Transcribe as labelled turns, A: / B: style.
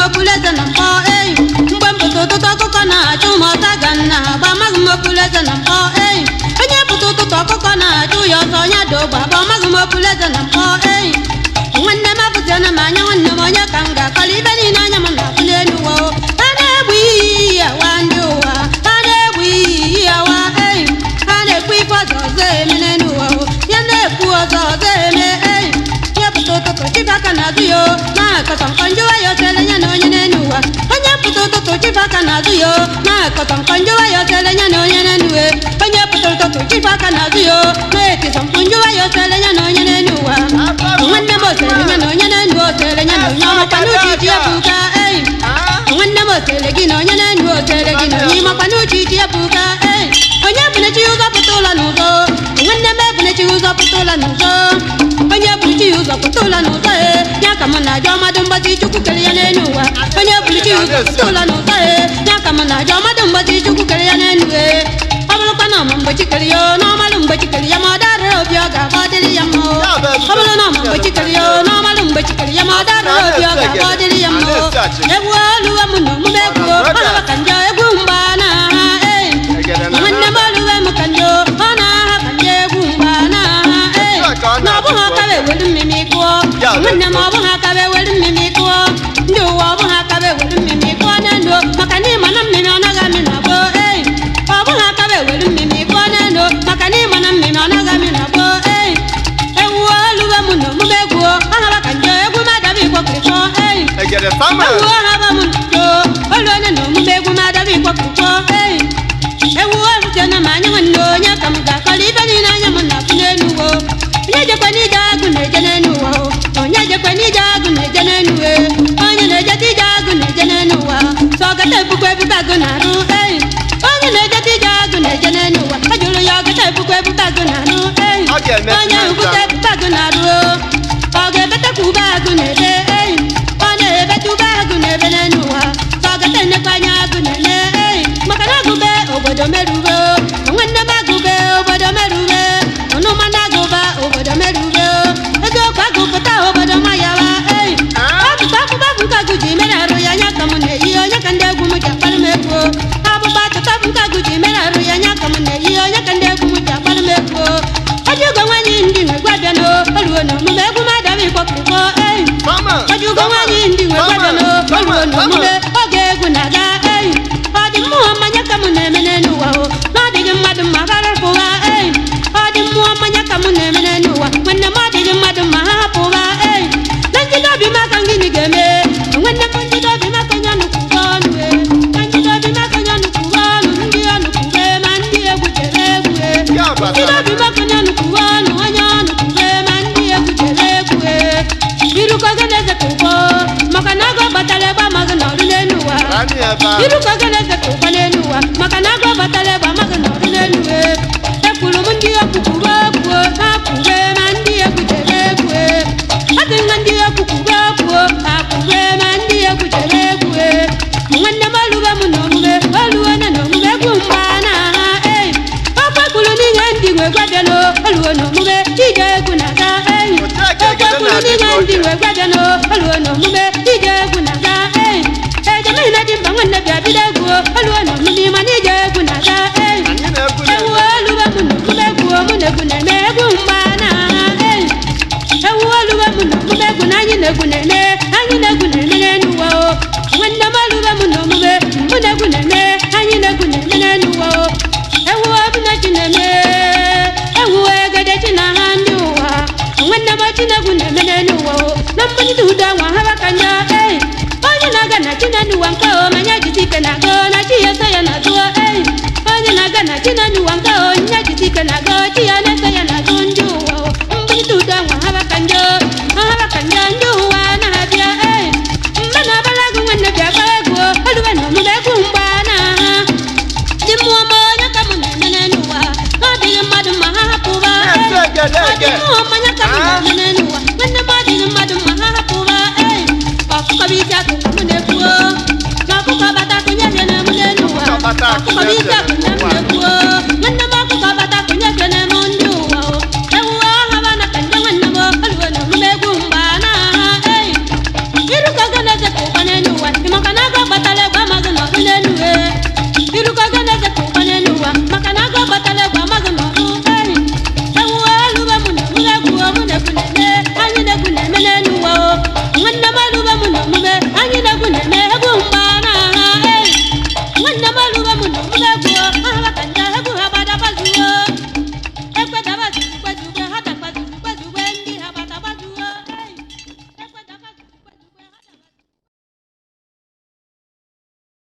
A: Okpuleze na mkpọ ei. Mgbe mpụta ụtụtụ ọkụkọ na-achụ ma ọta ga nna agba, amaghị m Okpuleze na mkpọ ei. Onye pụta ụtụtụ ọkụkọ na-achụ ya ọsọ ya dị ogbe agba, amaghị m Okpuleze na mkpọ ei. Nwanne m apụziana m anya, nwanne m onye ka m ga-akọrọ ibe niile anya m na-afụ n'elu ụwa o. Ha na-egbu iyi awa ndị ụwa, ha na-egbu iyi awa ei. Ha na-ekwu ife ọzọ ọzọ eme n'elu ụwa o, ya na-ekwu ọzọ ọzọ eme ei. Onye pụta ụtụtụ chife aka n'azụ ya o, na-akọtọ nkọ njụwa ya osele ya na onye n'elu ụwa. Onye pụta ụtụtụ chife aka n'azụ ya o, na-akọtọ nkọ njụwa ya osele ya na onye n'elu ụwa. Onye pụta ụtụtụ chife aka n'azụ ya o, na-etisa mkpu njụwa ya osele ya na onye n'elu ụwa. Nwanne m osele ya na onye n'elu osele ya na onye ọmakwa n'uche iji ya bụ ei. Nwanne m osele gị na onye n'elu osele gị na onye ịmakwa n'uche iji ya bụ ei. Onye bunechi ụzọ pụta ụlọ n'ụzọ, nwanne m ebunechi ụzọ pụta ụlọ n'ụzọ. Onye buruchi ụzọ pụta ụlọ n'ụzọ e, ya ka m na-ajọ ọmadụ mgbazi Chukwu kere ya n'elu ụwa. Onye buruchi ụzọ pụta ụlọ n'ụzọ e, ya ka m na-ajọ ọmadụ mgbazi Chukwu kere ya n'elu e. Ọ bụrụkwa na ọma mgbe chi kere ya, na ọmalụ mgbe chi kere ya, ma ọ darịrị obi ọ ga-agba ọ dịrị ya mma. Ọ bụrụ na ọma mgbe chi kere ya, na ọmalụ mgbe chi kere ya, ma ọ darịrị obi ọ ga-agba ọ dịrị ya mma. Egwu oluwe m na omume egwu ọ ka njọ egwu mgba na ha ee. Nwanne m oluwe m ka njọ ọ na-aha ka njọ egwu mgba na ha ee. Na ọ bụghị aka ewelu mmiri kụọ, nwanne m ọ bụghị aka ewelu mmiri kụọ. Ndị ụwa ọ bụghị aka ewelu mmiri kụọ n'elu, maka na ịma na mmiri ọ naghị amị na gboo ei. Ọ bụghị aka ewelu mmiri kụọ n'elu, maka na ịma na mmiri ọ naghị amị na gboo ei. Ewu oluwe m na omume egwu ọ haba ka njọ egwu m adaba ịkwọkịrịkwọ ei. Ewu ọhaba m njọ olu onye na omume egwu m adaba ịkwọkịrịkwọ ei. Ewu ọrụte na m anya nwanne onye ka m ga-akọrọ ibe niile anya m na-afụ n'elu ụwa. Onye jekwe n'ije agụ na-eje n'elu ụwa, onye jekwe n'ije agụ na-eje n'elu ụwa, onye na-ejete ije agụ na-eje n'elu ụwa, sọ gata ebukwa ebube agụ na-arụ ei. Onye na-ejete ije agụ na-eje n'elu ụwa, a jụrụ ya ọgata ebukwa ebube agụ na-arụ ei. Onye ebute ebube agụ na-arụ ọ ga-ebetekwa ube agụ na-ebe ei. Ọ na-ebete ube agụ na-ebe n'elu ụwa, sọ gata enekwa anya agụ na-eme ei. Maka na agụbe obodo merube, nwanne m agụbe obodo merube, ọnụma na agụba obodo merube, eziokwu agụpụta obodo mayawa ei. Ọtụtụ akpụkpọ bụ nke agụ ji mere arụ ya anya ka m na-eyi, onye ka ndị egwu m ji akpalụ m egwu. Akpụkpọ atụtụ bụ nke agụ ji mere arụ ya anya ka m na-eyi, onye ka ndị egwu m ji akpalụ m egwu. Ojiugo nwaanyị ndị nwe egwu abịa n'o, oluo na omume egwu m adaba ịkwọkịrịkwọ ei. Ojiugo nwaanyị ndị nwe egwu abịa n'o, oluo na omume oge egwu na-aga ei. Ọ dị mmụọ mmanya ka m na-eme n'elu ụwa o, na ọ dịghị mmadụ mma gharapụ ụgha ei. Ọ dị mmụọ mmanya ka m na-eme n'elu ụwa, nwanne m ọ dịghị mmadụ mma ha hapụ ụgha ei. Na njide obi m aka gịnị ga-eme, nwanne m njide obi m aka onye ọnụ kwuwe ọnụ e. Na njide obi m aka onye ọnụ kwuwe ọnụ, ndị ọnụ kwuwe ma ndị egwu jere egwu e. Njide obi m aka onye ọnụ kwuwe ọnụ, onye ọnụ kwuwe ma ndị egwu jere egwu e. Irukọ gị na-eze ka ụgbọ, maka na agụ batara ebe amaghị na ọrụ n'elu ụwa. Irukọ gị na-eze ka ụgbọ n'elu ụwa, maka na agụ batara ebe amaghị na ọrụ n'elu ụwa. Ekwuru m ndị egwu kwuwe kwuo, ha kwuwe ma ndị egwu jere egwu e. Asị m na ndị egwu kwuwe kwuo, ha kwuwe ma ndị egwu jere egwu e. Nwanne m oluwe m na omume, oluwe na omume egwu mgba na ha ei. Okwe kwuru n'ihe ndị nwe egwu abịa n'o, oluwe na omume ije egwu na-aga ei. Okwe kwuru n'ihe ndị nwe egwu abịa n'o, oluwe na omume ije egwu na-aga ei. Ejemeghi na dị mba nwanne bịa bido egwu, oluwe na omume ịma na ije egwu na-aga ei. Ewu oluwe m na omume egwu, mụ na egwu na-eme egwu mgba na ha ei. Ewu oluwe m na omume egwu na anyị na egwu na-eme, anyị na egwu na-eme n'elu ụwa o. Nwanne m oluwe m na omume, mụ na egwu na-eme, anyị na egwu na-eme n'elu ụwa o. Ewu ọbụna chi na-eme, ewu egede chi na ha ndị ụwa. Nwanne m chi na egwu na-eme n'elu ụwa o. Na mkpọlite udo anwa ha baka njọ ei. Onye na-aga na chi n'elu ụwa nke o, ma nya jisi ike na-agụ na chi ya eso ya n'azụ ei. Onye na-aga na chi n'elu ụwa nke o, nya jisi ike na-agụ chi ya na-eso ya n'azụ ndị ụwa o. Mkpọlite udo anwa ha baka njọ, ha baka njọ ndị ụwa na-abịa ei. Mgbe na-abara agụ nwanne bịa gbaa egwu, oluwe na omume egwu mgba na ha. Ndị mmụọ m onye ka m na-eme n'elu ụwa, ọ dịghị mmadụ mma ha hapụba ei. Ọ dị mmụọ mmanya ka m na-eme n'elu ụwa, nwanne m ọ dịghị mmadụ mma ha hapụba ei. Ọkụkọ bụ isi akụ ka m na-ekwu o, na ọkụkọ bata akụnye bịa na mụ n'elu ụwa. Ọkụkọ bụ isi akụ.